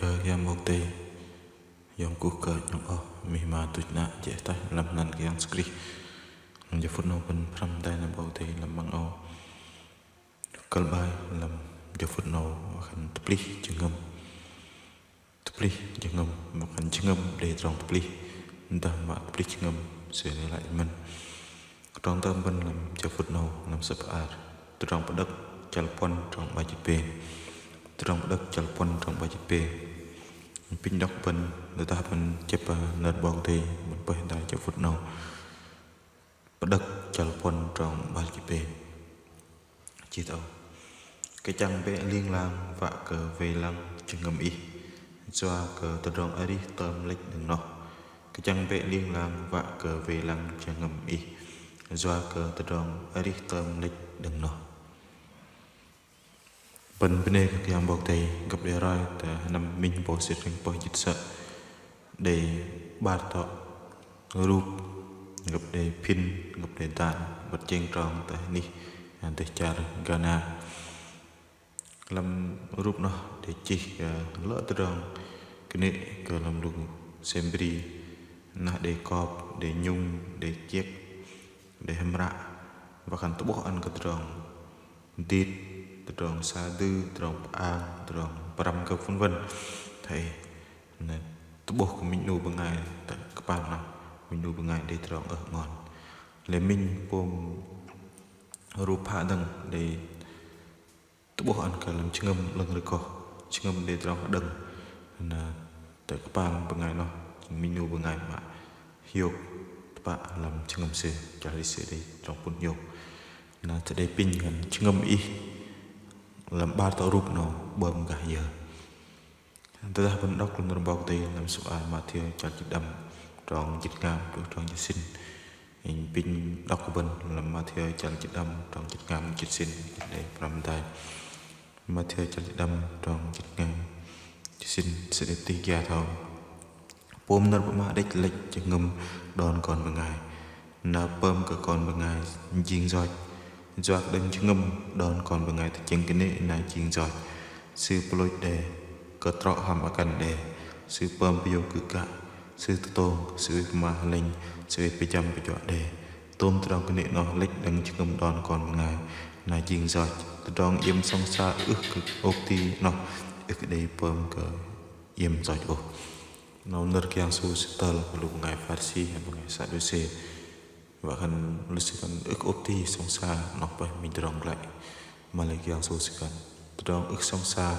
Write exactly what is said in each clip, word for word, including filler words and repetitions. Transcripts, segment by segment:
Kơ Yang 'Bok Kei-Dei, yom kuh kơ nhŏng oh, mih ma tuch nă jeh tah lăm anăn kơ Yang Yêsu Krist. Lăm jơ phŭt 'nâu bơ̆n pơhrăm hơdai nơ̆r 'Bok Kei-Dei lăm măng âu kăl bai lăm jơ phŭt 'nâu wă khan tơplih jơhngơ̆m. Tơplih jơhngơ̆m, wă khan jơhngơ̆m đei tơdrong tơplih. Dah mă tơplih jơhngơ̆m, sư đei lăi mơ̆n. Trong tơm bơ̆n lăm jơ phŭt 'nâu lăm sơ̆p hla bơar. Tơdrong Pơđơ̆k chăl puăn trong 'bar jĭt pêng. Tơdrong Pơđơ̆k chăl puăn trong 'bar jĭt pêng. Apinh đŏk bơ̆n, tơdah bơ̆n chĕp nơ̆r 'Bok Kei-Dei, bơ̆n pơih hơdai jơ phŭt 'nâu. Pơđơ̆k chăl puăn trong 'bar jĭt pêng. Chih tơ âu. Kơchăng bĕ ling lang wă kơ wei lăng jơhngơ̆m ih, yua kơ tơdrong arih tơm lĕch đơ̆ng noh. Kơchăng bĕ ling lang wă kơ wei lăng jơhngơ̆m ih, yua kơ tơdrong arih tơm lĕch đơ̆ng noh. Bơ̆n bơnê kơ Kră Yang 'Bok Kei-Dei, gơ̆p đei roi tơ hơnăm minh 'bok sĭt hrĕng pơh jĭt sơ̆, đei 'bar tŏ rup, gơ̆p đei phin, gơ̆p đei dan, bơ̆t jeng trong tơ anih dêh char Ghana. Lăm rup noh đei chih kơ lơ tơdrong kơnê̆ kơ lăm lu sem bri, nah đei kop, đei nhŭng, đei chiĕk, đei hơmră, wă khan tơ'bôh ăn kơ tơdrong dit, tơdrong sa dư, tơdrong pơang, tơdrong pơrăm kơ vân vân. Thoi noh, tơ'bôh kơ minh 'nu bơngai tơ kơpal noh, minh 'nu bơngai đei tơdrong ưh ngon. Lei minh pôm rup phă dơ̆ng đei tơ'bôh ăn kơ lăm jơhngơ̆m 'lơ̆ng rơgoh, jơhngơ̆m đei tơdrong hơđơ̆ng. Na tơ kơpal bơngai noh, minh 'nu bơngai mă hiôk tơpă lăm jơhngơ̆m sư, chăl arih sư đei tơdrong pŭn hiôk. Na tơ đei apinh ngăn jơhngơ̆m ih lăm 'bar tŏ rup 'nâu 'bơm gah yơ. Tơdah bơ̆n đŏk lăm nơ̆r 'Bok Kei-Dei lăm sơ̆p hla bơar Mathiơ chăl jĭt đăm trong jĭt hngam truh trong jĭt sĭn. Inh apinh đŏk kơ bơ̆n lăm Mathiơ chăl jĭt đăm trong jĭt hngam jĭt sĭn, inh đei pơhrăm hơdai. Mathiơ chăl jĭt đăm trong jĭt hngam jĭt sĭn, sư đei tih gia thoi âu. Pôm nơ̆r pơma đĕch lĕch jơhngơ̆m đon kon bơngai, na pơm kơ kon bơngai jing yoch. Yua kơ đơ̆ng jơhngơ̆m đon kon bơngai tơchĕng kơnê̆ na jing yoch. Sư pơlôch đe kơ trŏ hăm akăn đe. Sư pơm pơyô kư̆ kă, sư tơtông, sư oei pơma hơlĕnh, sư oei pơjăm pơjuă đe. Tôm tơdrong kơnê̆ noh lĕch đơ̆ng jơhngơ̆m đon kon bơngai na jing yoch. Tơdrong iĕm sŏng sa ưh kơ ôp ti noh ưh kơ đei pơm kơ iĕm yoch ôh. 'Nâu nơ̆r Kră Yang Yêsu sư tơl kơ lu bơngai Pharisi hăm bơngai Sađusê. Wă khan lu sư khan ưh kơ ôp ti sŏng sa noh pơih minh tơdrong glăi. Mă lei Kră Yang Yêsu sư khan tơdrong ưh sŏng sa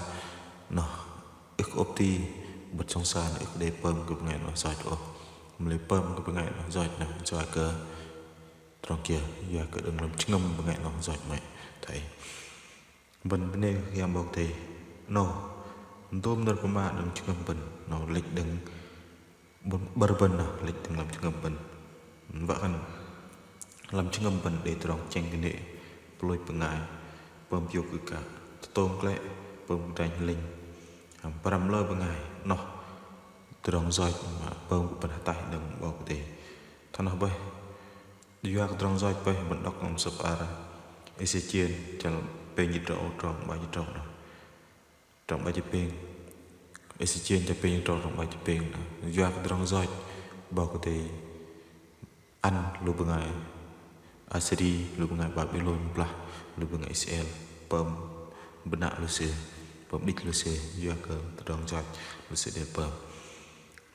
noh ưh kơ ôp ti, bơ̆t sŏng sa noh ưh kơ đei pơm kơ bơngai noh yoch ôh. Mă lei pơm kơ bơngai noh yoch noh yua kơ tơdrong kiơ, yua kơ đơ̆ng lăm jơhngơ̆m bơngai noh yoch mơ̆i. Thoi Bơ̆n bơnê kơ Kră Yang 'Bok Kei-Dei. 'Nâu, dôm nơ̆r pơma đơ̆ng jơhngơ̆m bơ̆n, 'nâu lĕch đơ̆ng bơ̆n, 'bơ̆r bơ̆n noh, lĕch đơ̆ng lăm jơhngơ̆m bơ̆n. Wă khan lăm jơhngơ̆m bơ̆n đei tơdrong tơchĕng kơnê̆, pơlôch bơngai, pơm pơyô kư̆ kă, tơtông klĕ, pơm kơdranh hơlĕnh, hăm pơrăm lơ bơngai, 'noh tơdrong yoch mă pơm kơ bơ̆n ataih đơ̆ng 'Bok Kei-Dei. Thoi noh bơih, yua kơ tơdrong yoch bơih, bơ̆n đŏk lăm sơ̆p hla bơar Êsêkiel chăl pêng jĭt tơdrâu, trong 'bar jĭt tơdrâu noh. Trong 'bar jĭt pêng. Êsêkiel chăl pêng jĭt tơdrâu, trong 'bar jĭt pêng noh. Yua kơ tơdrong yoch 'Bok Kei-Dei ăn lu bơngai Asiri, lu bơngai Babilôn blah lu bơngai Israel pơm bơnă lu sư, pơm đĭch lu sư, yua kơ tơdrong yoch lu sư đei pơm.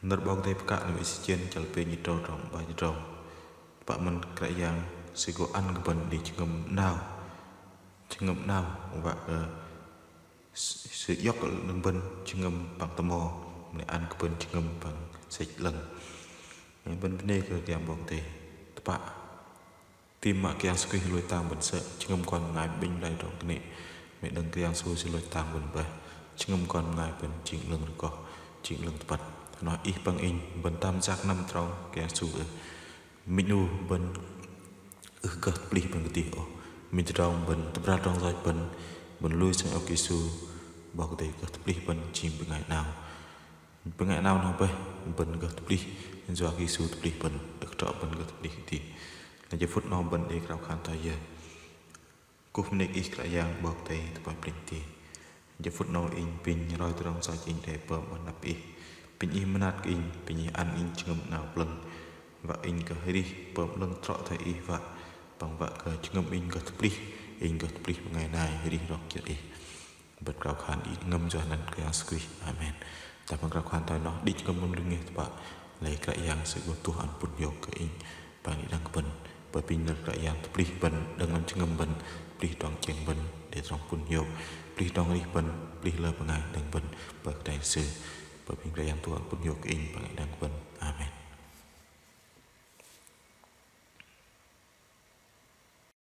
Nơ̆r 'Bok Kei-Dei pơkă lăm Êsêkiel chăl pêng jĭt tơdrâu, trong 'bar jĭt tơdrâu. Tơpă mơ̆n Kră Yang Sư gô ăn kơ bơ̆n đei jơhngơ̆m 'nao. Jơhngơ̆m 'nao wă kơ Sư, Sư iŏk đơ̆ng bơ̆n jơhngơ̆m păng tơmo, mă lei ăn kơ bơ̆n jơhngơ̆m păng sĕch 'lơ̆ng. Bơ̆n bơnê kơ Kră Yang 'Bok Kei-Dei. Tơpă tim mă Kră Yang Yêsu Krist lôch tang bơ̆n sơ̆, jơhngơ̆m kon bơngai bĕnh blai tơdrong kơnê̆. Mă đơ̆ng Kră Yang Yêsu Sư lôch tang bơ̆n bơih, jơhngơ̆m kon bơngai bơ̆n jing 'lơ̆ng rơgoh, jing 'lơ̆ng tơpăt. Noh ih păng inh bơ̆n tam yak năm trong Kră Yang Yêsu ưh? Minh 'nu bơ̆n ưh gơh tơplih bơ̆n kơdih ôh. Minh tơdrong bơ̆n tơbral tơdrong yoch bơ̆n, bơ̆n lui sơng iŏk Yêsu, 'Bok Kei-Dei gơh tơplih bơ̆n jing bơngai 'nao. Bơngai 'nao noh bơih bơ̆n gơh tơplih, yua kơ Yêsu tơplih bơ̆n, ưh kơ trŏ bơ̆n gơh tơplih kơdih. Lei jơ phŭt 'nâu bơ̆n đei krao khan thoi yơ? Kuh mơnê kơ Ih Kră Yang 'Bok Kei-Dei tơ pơih plĕnh teh. Jơ phŭt 'nâu inh pinh roi tơdrong yoch inh đei pơm 'măng anăp Ih. Pinh Ih mơnat kơ inh, pinh Ih ăn inh jơhngơ̆m 'nao plơ̆ng. Wă inh kơ arih pơm 'lơ̆ng trŏ thoi Ih wă. Păng wă kơ jơhngơ̆m inh gơh tơplih, inh gơh tơplih bơngai nai arih rok jơ̆ Ih. Bơ̆n krao khan đĭ jơhngơ̆m yua anăn Kră Yang Yêsu Krist. Amen. Tơdah bơ̆n krao khan thoi noh, đĭ jơhngơ̆m lăm lưng ngeh tơpă, lei Kră Yang Sư gô tuh ăn pŭn hiôk kơ inh păng đĭ đăng bơ̆n. Bơ̆n apinh nơ̆r Kră Yang tơplih bơ̆n, đơ̆ng lăm jơhngơ̆m bơ̆n, tơplih tơdrong tơchĕng bơ̆n đei tơdrong pŭn hiôk, tơplih tơdrong arih bơ̆n, tơplih lơ bơngai đơ̆ng bơ̆n, bơ̆n kơdai Sư. Bơ̆n apinh Kră Yang tuh ăn pŭn hiôk kơ inh păng đĭ đăng bơ̆n. Amen.